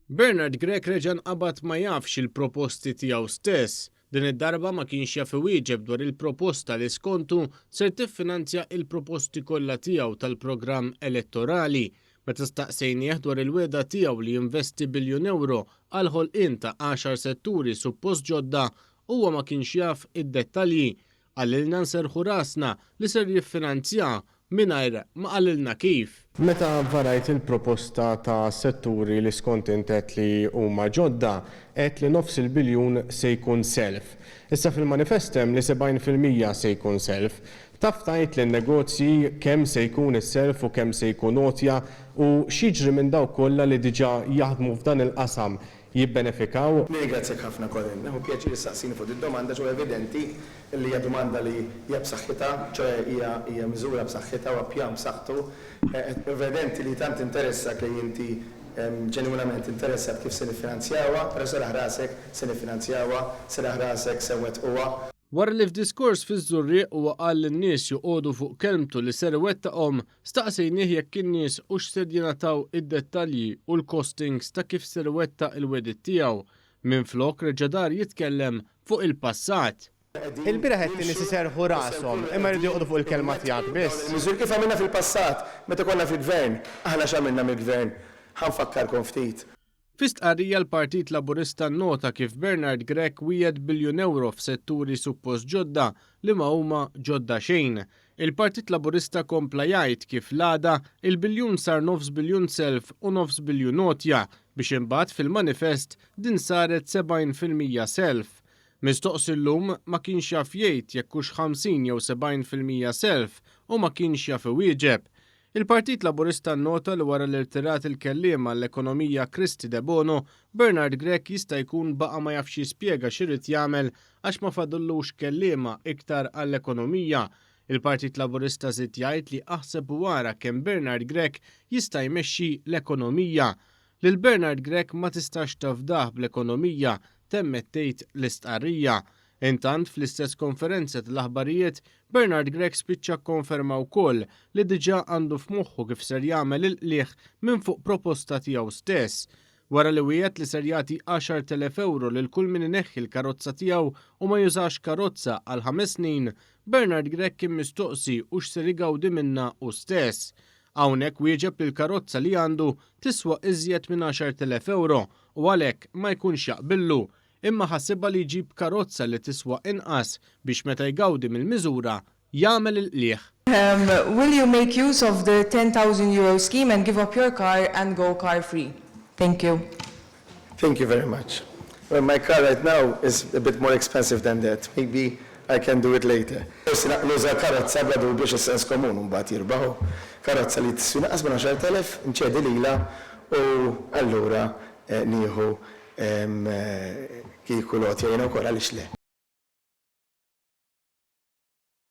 Bernard Grech reġa' nqabad ma jafx il-proposti tiegħu stess. Din id-darba ma kienx jaf iwieġeb dwar il-proposta li skontu ser tiffinanzja il-proposti kollha tiegħu tal-programm elettorali. Meta staqsejnieh dwar il-wegħda tiegħu li jinvesti biljun ewro għal ħolqien ta' għaxar setturi suppost ġodda, huwa ma kienx jaf id-dettalji. Qalilna nserrħu rasna li ser jiffinanzja mingħajr ma qalilna kif. Meta varajt il-proposta ta' setturi li skont int għedt li huma ġodda, għedt li nofs il-biljun se jkun self. Issa fil-manifest hemm li 70% se jkun self. Taf tgħid lin-negozji kemm se jkun is-self u kemm se jkun għotja u x'jiġri minn dawk kollha li diġà jaħdmu f'dan il-qasam jibbenefikaw? Nirringrazzjak ħafna Colin. Nieħu pjaċir issaqsini fuq did-domanda ċoe evidenti li hija domanda li hija b'saħħitha, ċoe hija hija miżura b'saħħitha huwa pjan b'saħħtu. Evidenti li tant interessak li inti ġenwinament interessat kif se niffinanzjawha, però serraħ rasek se niffinanzjawha, serraħ rasek se nwettquha. Wara li f'diskors fiż-Żurrieq huwa qal lin-nies joqogħdu fuq kelmtu li ser iwettaqhom, staqsejnieh jekk in-nies hux ser jingħataw id-dettalji u l-costings ta' kif ser iwettaq il-wegħdiet tiegħu. Minflok reġa' dar jitkellem fuq il-passat. Il-bieraħ għedt in-nies iserrħu rashom, imma jridu joqogħdu fuq il-kelma tiegħek biss. Miżuri kif għamilna fil-passat, meta konna fil-Gvern. Aħna x'għamilna mill-Gvern? Ħa nfakkarkom ftit. Fi stqarrija l-Partit Laburista nnota kif Bernard Grech wiegħed biljun ewro f'setturi suppost ġodda li ma huma ġodda xejn. Il-Partit Laburista kompla jgħid kif l-għada il-biljun sar nofs biljun self u nofs biljun għotja biex imbagħad fil-manifest din saret 70% self. Mistoqsi llum ma kienx jaf jgħid jekk hux 50 jew 70% self u ma kienx jaf iwieġeb. Il-Partit Laburista nnota li wara li rtirat il-kelliem għall-ekonomija Kristy Debono, Bernard Grech jista' jkun baqa' ma jafx jispjega x'irid jagħmel għax ma fadallux kelliema iktar għall-ekonomija. Il-Partit Laburista żied jgħid li aħseb u ara kemm Bernard Grech jista' jmexxi l-ekonomija. Lil Bernard Grech ma tistax tafdah bl-ekonomija, temmet tgħid l-istqarrija. Intant, fl-istess konferenza tal-aħbarijiet, Bernard Grech spiċċa kkonferma wkoll li diġà għandu f'moħħu kif ser jagħmel il-qligħ minn fuq proposta tiegħu stess. Wara li wiegħed li ser jagħti 10,000 ewro lil kull min ineħħi l-karozza tiegħu u ma jużax karozza għal ħames snin, Bernard Grech kien mistoqsi hux ser igawdi minnha hu stess. Hawnhekk wieġeb li l-karozza li għandu tiswa iżjed minn 10,000 ewro u għalhekk ma jkunx jaqbillu imma ħasibha li jġib karozza li tiswa inqas biex meta jgawdi mill-miżura jagħmel il-qligħ. Will you make use of the €10,000 scheme and give up your car and go car free? Thank you. Thank you very much. Well, my car right now is a bit more expensive than that. Maybe I can do it later. Forsi nuża karozza bla dubju għax is-sens komun mbagħad jirbaħ hu. Karozza li tiswi inqas minn 10,000 nċedi lilha u allura nieħu Kieku l-għotja jiena wkoll għaliex le?